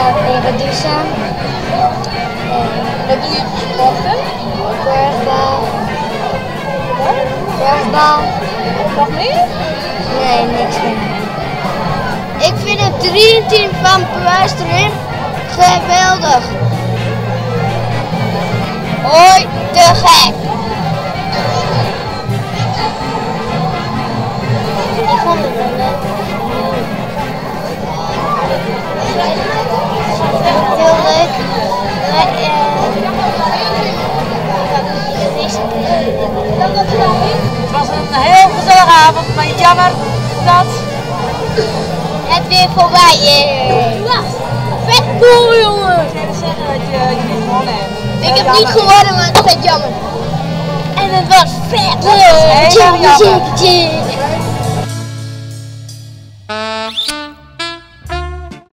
In Reduzum. Wat dogge je foar sporten? Korfbal. Korfbal. Noch mear? Nee, niks mear. Ik vind het Dreamteam van Boarnsterhim geweldich. Hoi, te gek! Ik vond het wel leuk. Heel leuk. Maar, Het was een heel gezellige avond, maar jammer dat het weer voorbij is. Ja, vet cool jongen. Ik wil even zeggen dat je niet gewonnen hebt. Ik heb niet gewonnen, maar het is vet jammer. En het was vet leuk. Heel erg jammer.